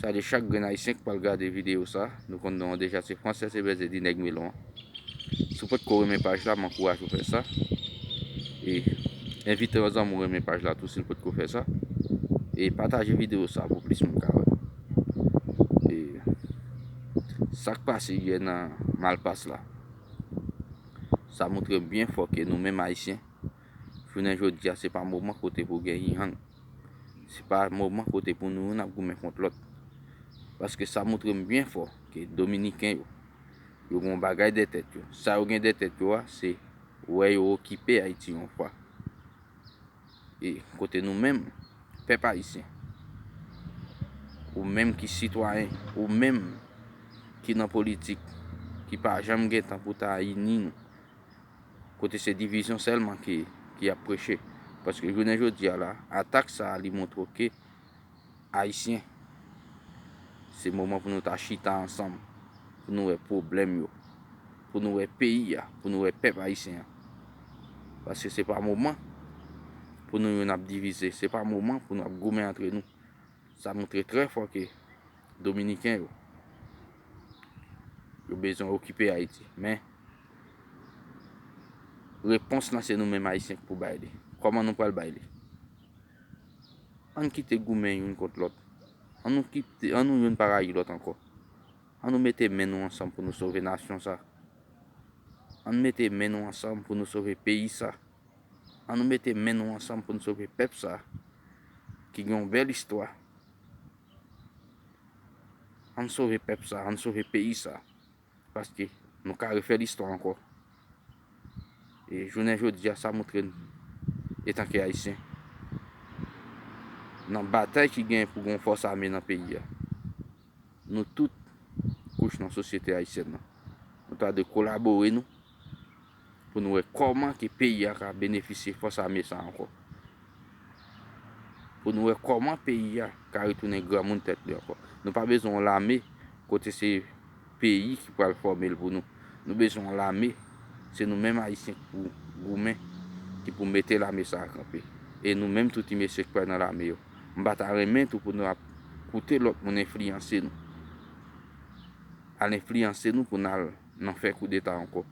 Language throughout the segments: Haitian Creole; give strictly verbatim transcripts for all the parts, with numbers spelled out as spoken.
Salye chak grenn Ayisyen k pral gade videyo sa. Nou konn non an deja, se Frances Ebenezer di Nèg Melon an. Si w potko renmen paj la, m ankouraje w fè sa. E envite yon zanmi w renmen paj la tou si l potko fè sa. E pataje videyo sa pou plis moun ka wè. E sa k pase yè nan Malpas la, sa montre byen fò ke nou menm Ayisyen, jounen jodi a, se pa moman kote pou gen yihang. Se pa moman kote pou nou youn ap goumen kont lòt. Paske sa montre m byen fò ke Dominiken yo, yo gen yon bagay dèyè tèt yo. Sa yo gen dèyè tèt yo a, se wè yo okipe Ayiti yon fwa. E kote nou menm, pèp ayisyen, ou menm ki sitwayen, ou menm ki nan politik, ki pa janm gen tan pou ta ini nou, kote se divizyon sèlman ki, ki ap preche. Paske jounen jodi a la, atak sa a, li montre ke Ayisyen, se moman pou nou ta chita ansanm, pou nou wè pwoblèm yo, pou nou wè peyi a, pou nou wè pèp ayisyen an. Paske se pa moman pou nou youn ap divize, se pa moman pou nou ap goumen antre nou. Sa montre trè fò ke Dominiken yo, yo bezwen okipe Ayiti. Men, repons lan se nou menm Ayisyen k pou bay li. Kòman nou pral bay li? Ann kite goumen youn kont lòt. Ann nou kite, ann nou youn pa rayi lòt ankò. Ann nou mete men nou ansanm pou nou sove nasyon sa. Ann mete men nou ansanm pou nou sove peyi sa. Ann nou mete men nou ansanm pou nou sove pèp sa, ki gen yon bèl istwa. Ann sove pèp sa, ann sove peyi sa. Paske nou ka refè listwa ankò. E jounen jodi a, sa montre n, etanke Ayisyen, nan batay ki gen pou gen yon fòs ame nan peyi a, nou tout kouch nan sosyete ayisyèn nan, nou ta dwe kolabore nou pou nou wè kòman ke peyi a ka benefisye fòs ame sa ankò. Pou nou wè kòman peyi a ka retounen granmoun tèt li ankò. Nou pa bezwen yon lame kote se peyi ki pral fòme l pou nou. Nou bezwen yon lame, se nou menm Ayisyen ki pou goumen, ki pou mete lame sa a kanpe. E nou menm tout ti mesye k pral nan lame yo. M pa ta renmen tou pou nou ap koute lòt moun enfliyanse nou. Al enfliyanse nou pou n al nan fè koudeta ankò.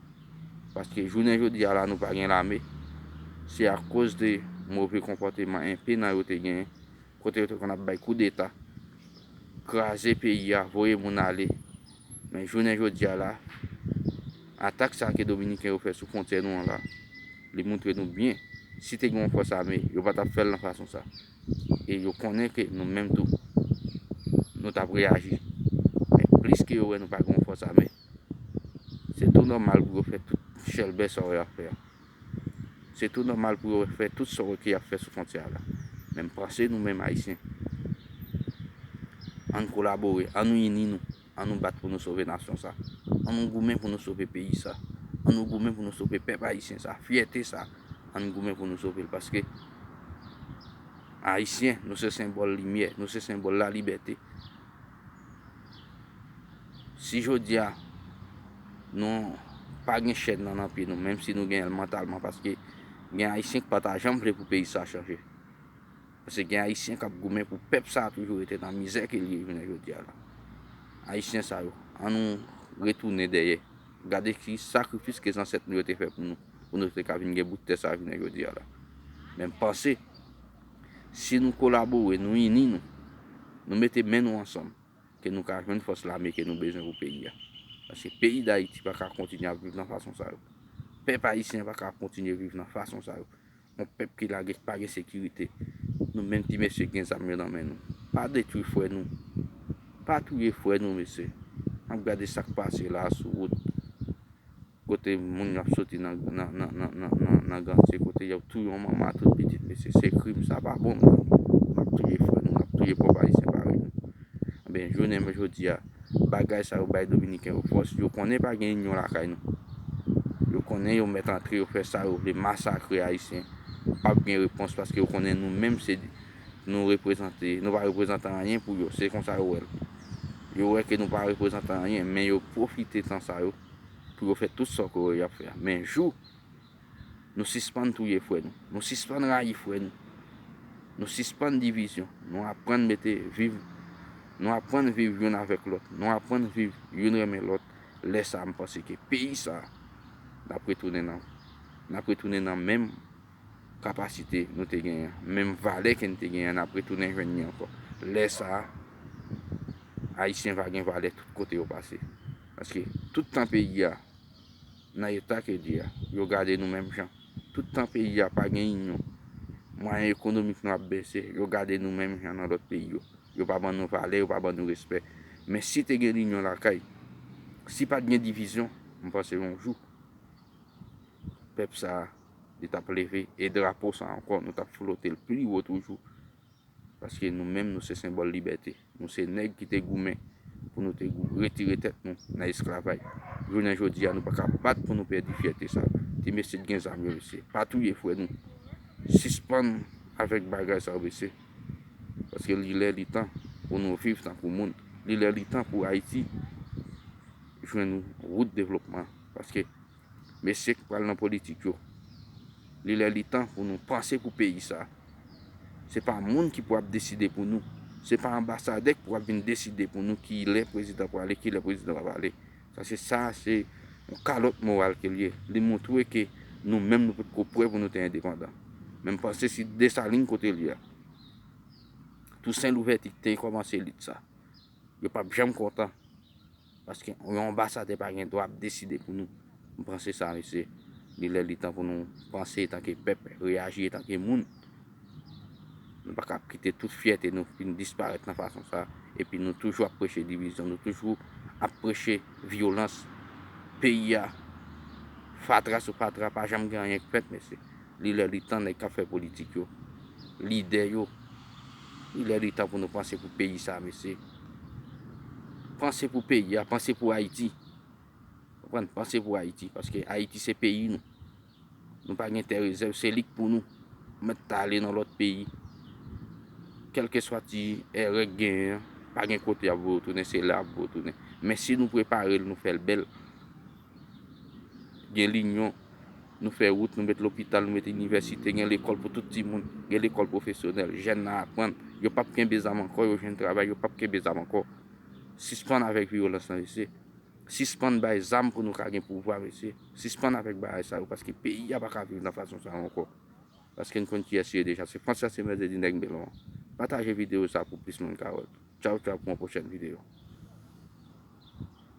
Paske jounen jodi a la, nou pa gen lame. Se akoz de move konpòteman enpe nan yo te genyen, kote yo te konn ap bay koudeta, kraze peyi a, voye moun ale. Men jounen jodi a la, atak sa ke Dominiken yo fè sou fwontyè nou an la, li montre nou byen, si te gen yon fòs ame, yo pa t ap fè l nan fason sa. E yo konnen ke nou menm tou, nou t ap reyaji. Men plis ke yo wè nou pa gen yon fòs ame, se tou nòmal pou yo fè tout chèlbè sa yo ap fè a. Se tou nòmal pou yo fè tout sa yo ke y ap fè sou fwontyè a la. Men m panse nou menm Ayisyen, ann kolabore, ann nou ini nou, ann nou bat pou nou sove nasyon sa. Ann nou goumen pou nou sove peyi sa. Ann nou goumen pou nou sove pèp ayisyen sa, fyète sa. Ann goumen pou nou sove l, paske Ayisyen, nou se senbòl limyè, nou se senbòl lalibète. Si jodi a nou pa gen chèn nan, nan pye nou, menm si nou genyen l mantalman, paske gen Ayisyen ki pa ta janm vle pou peyi sa chanje. Paske gen Ayisyen k ap goumen pou pèp sa a toujou rete nan mizè ke l ye jounen jodi a la. Ayisyen sa yo, ann nou retounen dèyè. Gade ki sakrifis ke zansèt nou yo te fè pou nou, pou nou te ka vin gen bout tè sa a jounen jodi a la. Men m panse, si nou kolabore, nou ini nou, nou mete men nou ansanm, ke nou ka jwenn fòs lame ke nou bezwen pou peyi a. Paske peyi Dayiti pa ka kontinye ap viv nan fason sa yo. Pèp ayisyen pa ka kontinye viv nan fason sa yo. Yon pèp ki lage, ki pa gen sekirite. Nou menm ti mesye gen zam yo nan men nou. Pa detwi frè nou. Pa touye frè nou, mesye. N ap gade sa k pase la sou wout. Kote moun y ap soti nan, nan, nan, nan, nan, nan, nan gantye, kote y ap touye yon manman ak tout pitit, mesye. Se krim, sa pa bon, non. N ap touye frè nou, n ap touye pòv ayisyen parèy nou. Ebyen, jounen jodi a, bagay sa yo bay Dominiken yo fòs. Yo konnen pa gen inyon lakay nou. Yo konnen yo mèt antre, yo fè sa yo vle, masakre Ayisyen. P ap gen repons paske yo konnen nou menm se nou reprezante, nou pa reprezante anyen pou yo. Se konsa yo wè l. Yo wè ke nou pa reprezante anyen, men yo pwofite tan sa yo pou yo fè tout sa ke yo ap fè a. Men jou nou sispann touye frè nou, nou sispann rayi frè nou, nou sispann divizyon, nou aprann mete viv Nou aprann viv youn avèk lòt. Nou aprann viv youn renmen lòt. Lè sa a, m panse ke peyi sa a, n ap retounen nan, n ap retounen nan menm kapasite nou te genyen an, menm valè ke n te genyen an, n ap retounen jwenn li ankò. Lè sa a, Ayisyen va gen valè tout kote yo pase. Paske tout tan peyi a nan eta ke l ye a, yo gade nou menm jan. Tout tan peyi a pa gen inyon, mwayen ekonomik nou ap bese, yo gade nou menm jan nan lòt peyi yo. Yo pa ban nou valè, yo pa ban nou respè. Men si te gen linyon lakay, si pa t gen divizyon, m panse yon jou, pèp sa a, li t ap leve, e drapo sa a ankò, nou t ap flote l pi wo toujou. Paske nou menm, nou se senbòl libète. Nou se nèg ki te goumen pou nou te gou- retire tèt nou nan esklavay. Jounen jodi a, nou pa ka bat pou nou pèdi fyète sa a. Ti mesye ki gen zam yo, mesye, pa touye frè nou. Sispann avèk bagay sa yo, mesye. Paske li lè, li tan pou nou viv tankou moun. Li lè, li tan pou Ayiti jwenn wout devlopman. Paske mesye k pral nan politik yo, li lè, li tan pou nou panse pou peyi sa a. Se pa moun ki pou ap deside pou nou. Se pa anbasadè ki pou ap vin deside pou nou ki lè prezidan pwale, ki lè prezidan pa pale. Sa se, sa se yon kalòt moral ke l ye. Li montre ke nou menm nou potko prè pou nou te endepandan. Men m panse si Desalin kote l ye a, Tousen Louvèti ki te kòmanse lit sa, yo p ap janm kontan. Paske yon anbasadè pa gen dwa ap deside pou nou. M panse sa, mesye, li lè li tan pou nou panse etanke pèp, reyaji etanke moun. Nou pa ka ap kite tout fyète nou vin disparèt nan fason sa. Epi nou toujou ap preche divizyon, nou toujou ap preche vyolans. Peyi a, fatra sou fatra, pa janm gen anyen k fèt, mesye. Li lè li tan nèg k ap fè politik yo, lidè yo, li lè li tan pou nou panse pou peyi sa, mesye. Panse pou peyi a, panse pou Ayiti. Konprann? Panse pou Ayiti, paske Ayiti se peyi nou. Nou pa gen tè rezèv, se li k pou nou. Mèt ta ale nan lòt peyi. Kèlkeswa ti erè k genyen an, pa gen kote y ap voye w tounen, se la y ap voye w tounen. Men si nou prepare l, nou fè l bèl, gen linyon, nou fè wout, nou met lopital, nou met inivèsite, gen lekòl pou tout timoun, gen lekòl pwofesyonèl, jèn nan aprann, yo p ap kenbe zam ankò, yo jwenn travay, yo p ap kenbe zam ankò. Sispann avèk vyolans lan, mesye. Sispann bay zam pou nou ka gen pouvwa, mesye. Sispann avèk bagay sa yo, paske peyi a pa ka viv nan fason sa yo ankò. Paske n konn kiyès li ye deja. Se Frantz Casimir te di nèg melon an. Pataje videyo sa pou plis moun ka wè l. Tchaw, tchaw, pou yon pwochèn videyo.